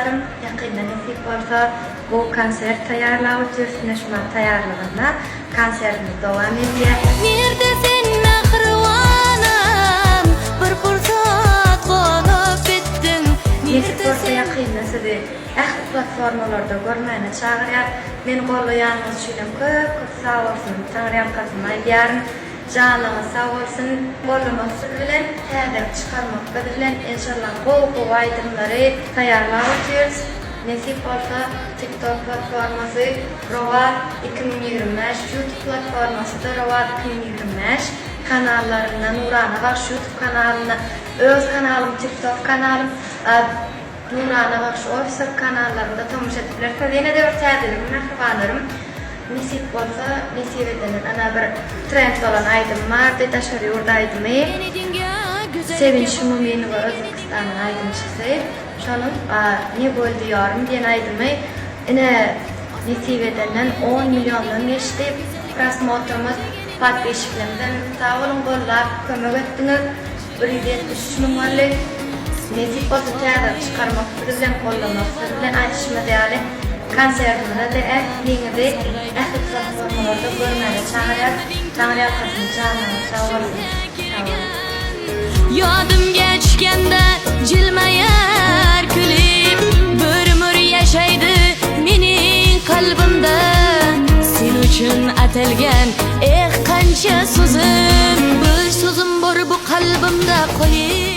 Mähribanlarym, ýakynda nesip bolsa gowy konsert taýýarlap otyrys, ine şu wagt taýýarlygynda konsertimiz dowam edýär. Nirde sen mähribanym, bir pursat gonup gitdiň. Nesip bolsa ýakynda sizi ähli platformalarda görmäne çagyrýar. Meni gollaýanyňyz üçinem köp köp sag bolsun, Taňryýalkasyn aýdýaryn. Janyňyz sag bolsun. Gollamak siz bilen, täzelik çykarmak biz bilen enşallah gowy gowy aýdymlary taýýarlap otyrys. Nesip bolsa TikTok platformasy Rowaz 2025 YouTube platformasy-da Rowaz 2025 kanallarynda Nurana Bagşy YouTube kanalynda öz kanalym TikTok kanalym Nurana Bagşy Official kanallarynda tomaşa edip bilersiňiz. Ýene-de bir täzeligim mähribanlarym. Nesip bolsa nesip edenden ana bir trend bolan aýdym bardy daşary ýurt aýdymy Sevinç Muminowa Özbekistanyň aýdymçysy şonuň Ne boldy ýarym diýen aýdymy ine nesip edenden on milliondan geçdi prosmotrymyz podpisçiklerimizem sag boluň gollap kömek etdiňiz. 173 müň boldy. Nesip bolsa täze çykarmak siz bilen gollamak siz bilen aýdyşymyz ýaly konsertimize-de ähliňizi ähli platformalarda görmäge çagyrýas. Taňryýalkasyn janyňyz sag bolsun. Sag boluň. Ýadym geçgende jilmaýar külip Bir ömür ýaşaýdy meniň kalbymda Sen üçin atalgan eh kança sözüm Bir sözüm bor bu kalbymda qolyp.